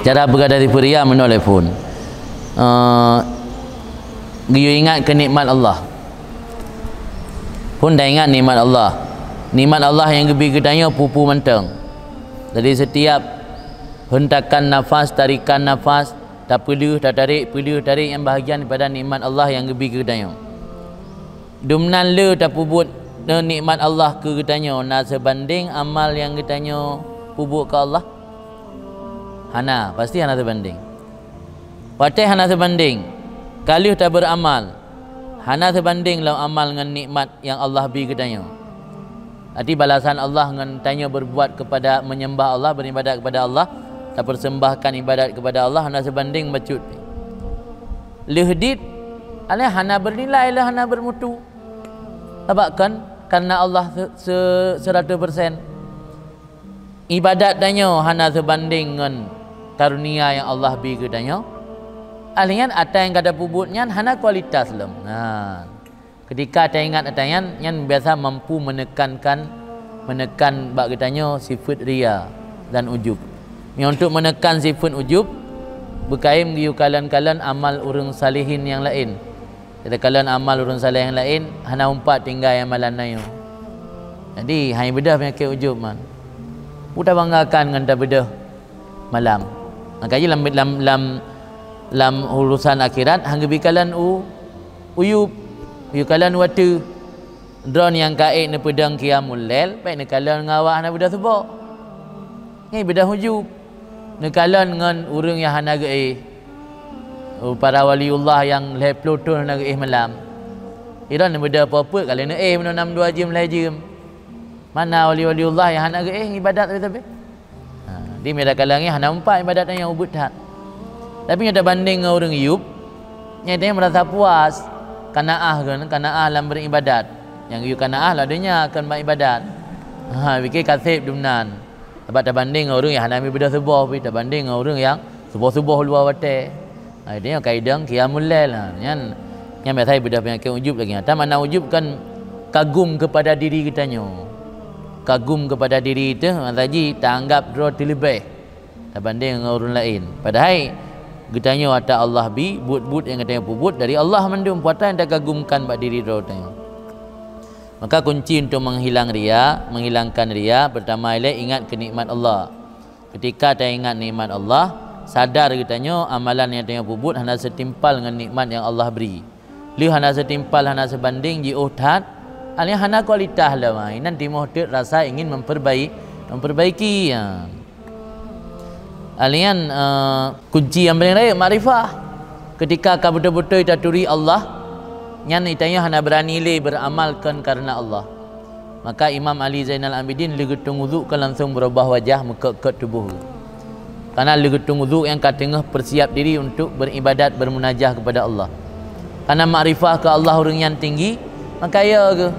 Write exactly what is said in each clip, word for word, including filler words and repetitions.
Cara peugah dari Furia meunoe lé phon. Eh, geuyue ingat keu nikmat Allah. Phon dah ingat nikmat Allah. Nikmat Allah nyang geubri geutanyoe peue-peue mantong. Jadi setiap hentakan nafas, tarikan nafas, tapeuleueh, tatarek, peuleueh, tarek, nyan bahagian daripada nikmat Allah nyang geubri geutanyoe. Dumnan le tapeubuet nikmat Allah keu geutanyoe na seubandeng amal nyang geutanyoe peubuet keu Allah? Hana, pasti hana seubandeng. Watée hana seubandeng, ka lheueh tabeuramal, hana seubandeng lom amal ngon nikmat nyang Allah bri geutanyoe. Arti balasan Allah ngon tanyoe berbuat kepada, menyembah Allah, beribadat kepada Allah, tapersembahkan ibadat kepada Allah, hana seubandeng bacut pih. Lheueh dit, alai hana bernilai, lé hana bermutu. Sabab kan, karena Allah se-, se-, seratus persen. Ibadat tanyoe hana seubandeng ngon karunia nyang Allah bri keu tanyoe. Alai nyan atra nyang ka tapeubuet nyan hana kualitas lom. Nah, ketika taingat atra nyan, nyan biasa mampu menekankan, menekan bak geutanyoe sifeuet ria dan ujub. Nyoe untuk menekan sifeuet ujub, beukayém geuyue kalon-kalon amal ureuëng salihin nyang laén. Takalon amal ureuëng saleh nyang laén, hana umpat tinggai amalan tanyoe. Jadi, hai beudôh peunyakét ujub man. Peue tabanggakan ngon tabeudôh malam. Maka jih lam, lam, lam, lam urusan akhirat, han geubri kalon u, ujub, geubri kalon u ateueh. Droeneuh nyang ka ék neupeudong qiyamul lail, bék neukalon ngon awak hana beudôh suboh. Nyan beudôh ujub. Neukalon ngon ureuëng nyang hana geuéh. Oh, para waliullah nyang lhée ploh thon hana geuéh malam. Droeneuh beudôh po peuet kali neuéh meunan nam dua jeuem lhée jeuem. Mana wali-waliullah nyang hana geuéh ibadat sabe-sabe? Ha, di medan kalangan hana umpat ibadat nyang ubit that. Tapi nyoe tabandeng ngon ureuëng yub, nyan dia merasa puas, kanaah kan, kanaah lam beribadat. Nyang yub kanaah lam donya kan bak ibadat. Ha, pikir kaseb dumnan. Sabab tabandeng ngon ureuëng nyang hana mi beudôh suboh pih, tabandeng ngon ureuëng nyang suboh-suboh luwa watée. Ha, dia nyang kaidong qiyamul lail. Ha, nyan, nyan biasa beudôh peunyakét ujub lagi. Ata makna ujub kan kagum kepada diri geutanyoe. Kagum kepada diri teuh, masa jih taanggap droe teuleubeh tabandeng ngon ureuëng laén. Padahai geutanyoe ata Allah bi, buet-buet nyang geutanyoe peubuet dari Allah mandum, peue ata nyang takagumkan bak diri droe tanyoe. Maka kunci untuk menghilang ria, menghilangkan ria, pertama ilée ingat keu nikmat Allah. Ketika taingat nikmat Allah, sadar geutanyoe amalan nyang tanyoe peubuet hana seutimpal ngon nikmat nyang Allah bri. Lheueh hana seutimpal, hana seubandeng, jiôh that, alai hana kualitas lom, inan timoh teuk rasa ingin memperbai-, memperbaiki. Ya. Alian, eh, kunci nyang paléng rayeuk makrifah. Ketika ka beutôi-beutôi taturi Allah, nyan geutanyoe hana beurani lé beuramal kon kareuna Allah. Maka Imam Ali Zainal Abidin lé geutung udhu ka langsung beurubah wajah meukot-kot tuboh geuh. Karena lé geutung udhu nyang ka teungoh peusiap diri untuk beuribadat, bermunajah kepada Allah. Karena makrifah keu Allah ureuëng nyan tinggi, maka ya geuh.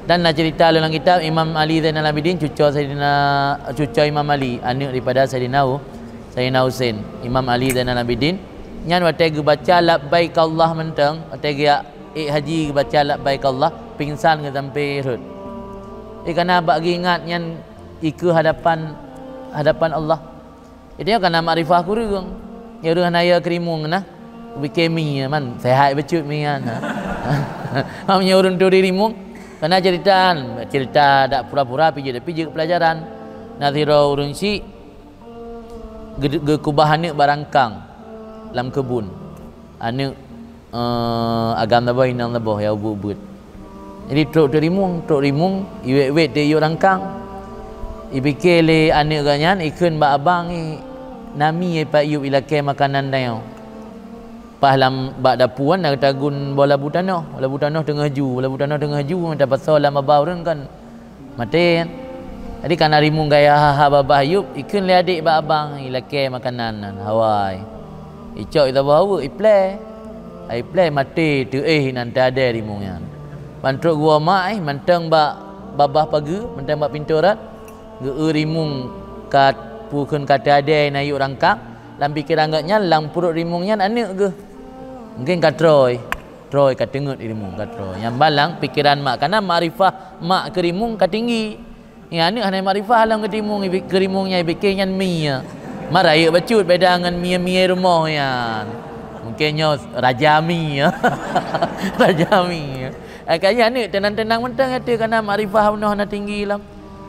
Dan na cerita lam kitab Imam Ali Zainal Abidin, cuco Saidina, cuco Imam Ali, aneuk daripada Saidina U-, Saidina Husain. Imam Ali Zainal Abidin, nyan watée geubaca labbaik Allah mantong, watée geujak ék haji geubaca labbaik Allah, pingsan geuh sampai rhot. Eh, karena bak geuingat nyan ikeue hadapan, hadapan Allah. Jadi, nyoe kana makrifah kureueng. Nyoe ureuëng hana yo keu rimueng na. Bike mi man, sehat bacut mi nyan. Am nyoe ureuëng turi rimueng, kana cerita, cerita dak pura-pura pijeuet, pijeuet pelajaran. Na sidroe ureuëng syik geu-, geukubah aneuk bak rangkang lam keubun. Aneuk, eh, agam saboh, inong saboh, ya ubeuet-ubeuet. Jadi, trok teu rimueng, trok rimueng, iwet-wet teu yub rangkang. Ipike lé aneuk geuh nyan, ikheun bak abang, "Ih, nami ipat yub ilakée makanan tanyoe." Paih lam bak dapu nyan na geutagun boh labu tanoh. Labu tanoh teungoh ju, labu tanoh teungoh ju, tapasoe lam babah ureuëng kan. Maté. Jadi kana rimueng gaya ha-ha babah yub, ikheun lé adék bak abang, ilakée makanan nyan, hawai. Icok ita bawa, iplée. Iplée maté teuéh inan teuadée rimueng nyan. Ban trok geuwoe mak, eh, mantong bak babah pageue, mantong bak pintoe rot. Geu-eu rimueng ka pukheun ka teuadée na yub rangkang, lam pikeran geuh nyan, lam pruet rimueng nyan aneuk geuh. Mungken ka trôi. Trôi ka teungeut rimueng ka trôi. Nyang balang pikeran mak, kana makrifah mak keu rimueng ka tinggi. Nyang aneuk hana makrifah lom keu rimueng, ibi-, keu rimueng nyang ibike nyan mi ya. Ma rayeuk bacut beda ngon mie-mie rumoh nyan. Mungken nyoe raja mi. Raja mi. Ka nyan aneuk teunang-teunang mantong até kana makrifah bunoe na tinggi lom.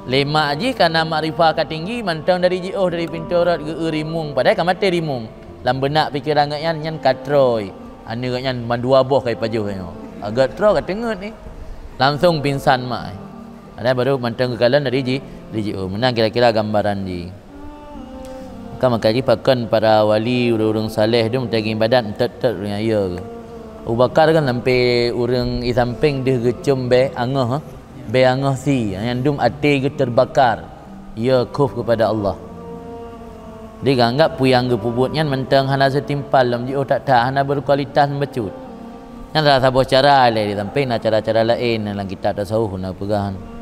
Lé mak jih kana makrifah ka tinggi mantong dari jiôh dari pintoe rot geu-eu rimueng padahai ka maté rimueng. Lam beunak pikeran geuh nyan nyan ka trôi. Aneuk geuh nyan mandua boh ka ipajoh nyoe. Agak trôi ka teungeut ni. Langsong pingsan mak. Ada baru mantong geukalon dari ji dari jiôh. Meunan kira-kira gambaran jih. Ka maka jih pakon para wali ureuëng-ureuëng saleh dum teugieng ibadat entet-entet ureuëng ayeu. Abu Bakar kan sampai ureuëng i samping deuh geucom bée angoh, bée angoh si, nyan dum até geuh terbakar. Ia khuf kepada Allah. Dianggap peue nyang geupeubuet nyan mantong hana seutimpal lom jiôh that-that hana berkualitas bacut. Nyan salah saboh cara lé di samping na cara-cara laén lam kitab tasawuf na peugah.